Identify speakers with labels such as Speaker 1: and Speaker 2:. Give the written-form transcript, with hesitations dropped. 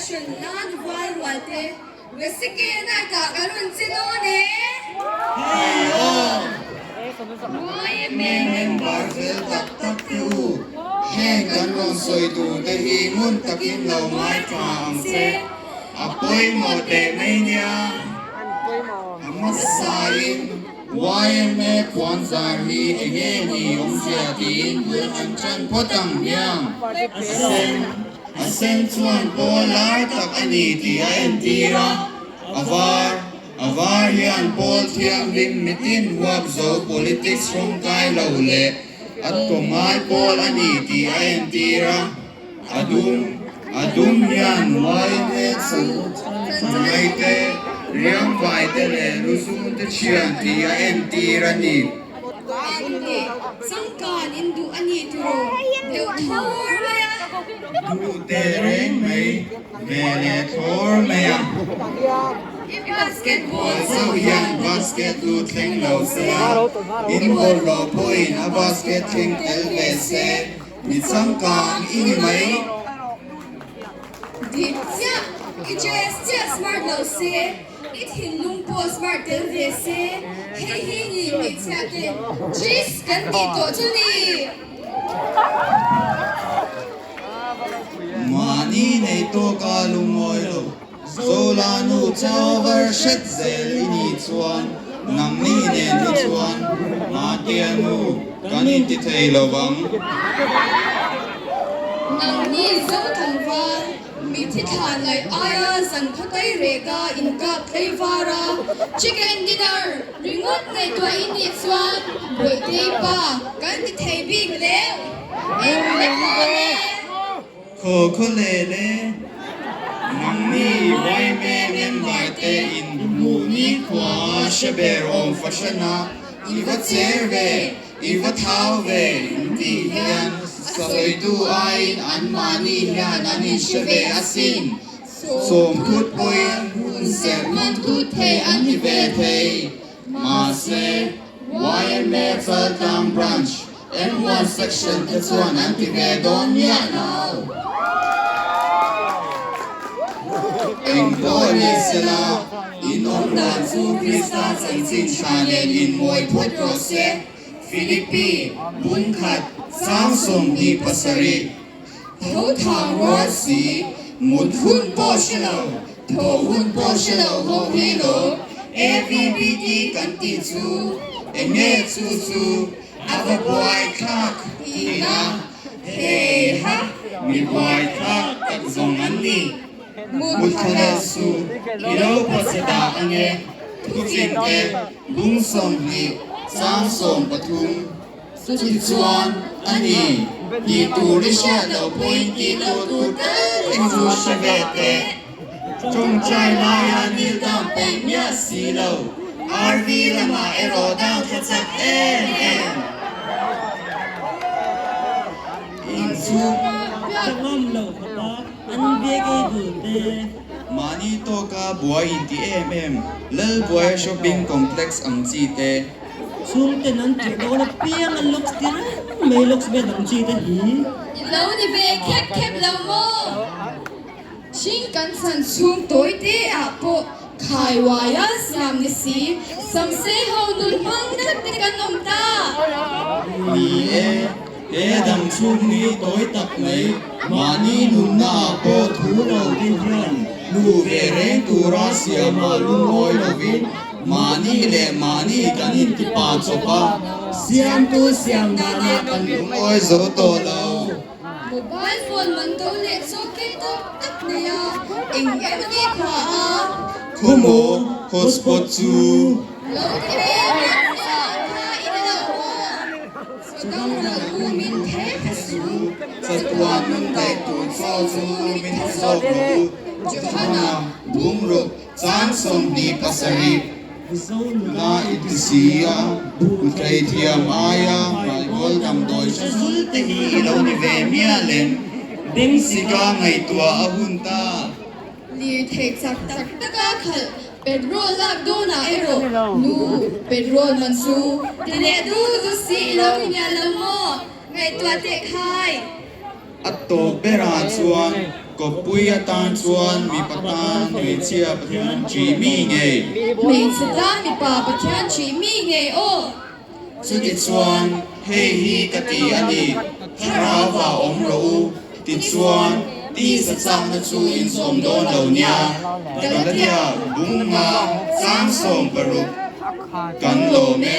Speaker 1: Section nan rual rual te Wesike night ah kan rawn che dawn e!
Speaker 2: Hei aw!
Speaker 1: YMA
Speaker 2: Member fel tak tak te u, heng kan rawn sawi tur te hi ngun takin lo ngaithla ang che. A pawimawh teh mai nia. A hmasain YMA khuanzar hi enge ni awmzia tiin bul an tan phawt ang hiang. A sen a sen chuan pawl lai tak a ni tih a entir a, a var a var hian pawl thianghlim mitin huap zo politics rawngkai lo leh a tawmai pawl a ni tih a entir a. A dum, a dum hian YMA chu Chennai te, Riangvai te leh Luzun te thian tih a entir a ni.
Speaker 1: An ni, changkan in duh a ni tiraw deuh thawr mai a.
Speaker 2: Duh teh reng mai, ve leh thlawr mai a.
Speaker 1: I basketball
Speaker 2: Chauh hian basket lu thleng lo sela, in bawlhhlawh pawhin a basket thleng tel ve se. Mi changkang i ni mai.
Speaker 1: Dik chiah, i dress chiah smart lo se, i thinlung pawh smart tel ve se, hei hi ni hmeichhia te dress kan tih tawh chu ni.
Speaker 2: Mahni nei tawka lungawi lo, Zola nu chaw var hret zel i nih chuan nangni nen hi chuan Mahtea nu kan inti thei lo vang.
Speaker 1: Nangni Zo tlangval, mithi thla ngaih aia zan khawtai reka inkap tlei var a, chicken dinner ringawt ngaihtuah i nih chuan Bawihtei pa kan ti thei bik leu. Eng vek dawn e.
Speaker 2: Khaw khaw le le, nangni YMA member te in hmuh ni khua hre ber awm fahran a, i va cher ve, i va thau ve in tih hian sawitu aiin anmahni hian an inhre ve asin. Sawmthut pawhin hun serh hman thut thei an ni ve thei. Mahse, YMA Chaltlang Branch M1 section te chuan an ti ve dawn miah lo. Eng pawh ni sela, in awm dan chu Krista chanchin tha nen inmawi phawt rawh se. Philippi, Bungkhat, 27.
Speaker 1: Tho thang rual si,
Speaker 2: mut hun pawh hre lo, thawh hun pawh hre lo ho hi lo, AVBT kan tih chu eng nge chu chu a va buai thlak tihna hei ha mi buai thlak tak zawng an ni. Mut thlahel suh i lo pawchhe dah ange, thufingte bung 20 chang 13. Chutichuan, a ni, tih tur i hriat loh pawhin tih loh tur tal i chu hre ve teh. Tawngtai laia kneel down peih miah si lo, RV lamah erawh down thla chak em em. Inchhung.
Speaker 3: Ka ngam lo khawpa an biak ei dul te.
Speaker 2: Mahni tawka buai inti em em, Lalbuaia Shopping Complex ang chi te.
Speaker 3: Chhungten an tirh dawn apiang an looks ti reng mai looks vel ang chi te hi.
Speaker 1: I lo ni ve khep khep lo maw? Hring kan chan chhung tawi te ah pawh khai uaia siam ni si, samsei ho nun hmang tlat te kan awm ta.
Speaker 2: Ni e, he dam chhung ni tawi tak mai, mahni nunna ah pawh thu lo te hian nu ve reng tura siama lungawi lovin, Mahni leh mahni kan inti pa chawp a, siamtu siam danah kan lungawi zo tawh lo.
Speaker 1: Mobile phone man to leh chaw ke tak tak nei a, eng emaw ni khua a.
Speaker 2: Khumaw hotspot chu.
Speaker 1: Lo ti ve miah miah ang kha i ni lo maw? Chudang ral u min the the su.
Speaker 2: Chatuan nun daih tur chaw chu min the zawk rawh u. Johana, Bungruk. Chang 27, Nula i ti si a, Putlei thiam aia hmaibawl damdawi hre zul te hi i lo ni ve mial em? Beng sika ngaihtuah a hun ta.
Speaker 1: Lirthei chak tak taka khalh petrol lak dawnah erawh nu petrol man chu ti leh du du si i lo ni mial lo maw? Ngaihtuah teh khai.
Speaker 2: A tawp berah chuan kawppui atan chuan mipa tan hmeichhia Pathian ṭih mi ngei.
Speaker 1: Hmeichhe tan mipa Pathian ṭih mi ngei aw.
Speaker 2: Chutichuan hei hi ka ti a ni, Thlarauva awm rawh u, tichuan tisa chakna chu in zawm dawn lo nia. Galatia bunga chang 60 kan lawm e.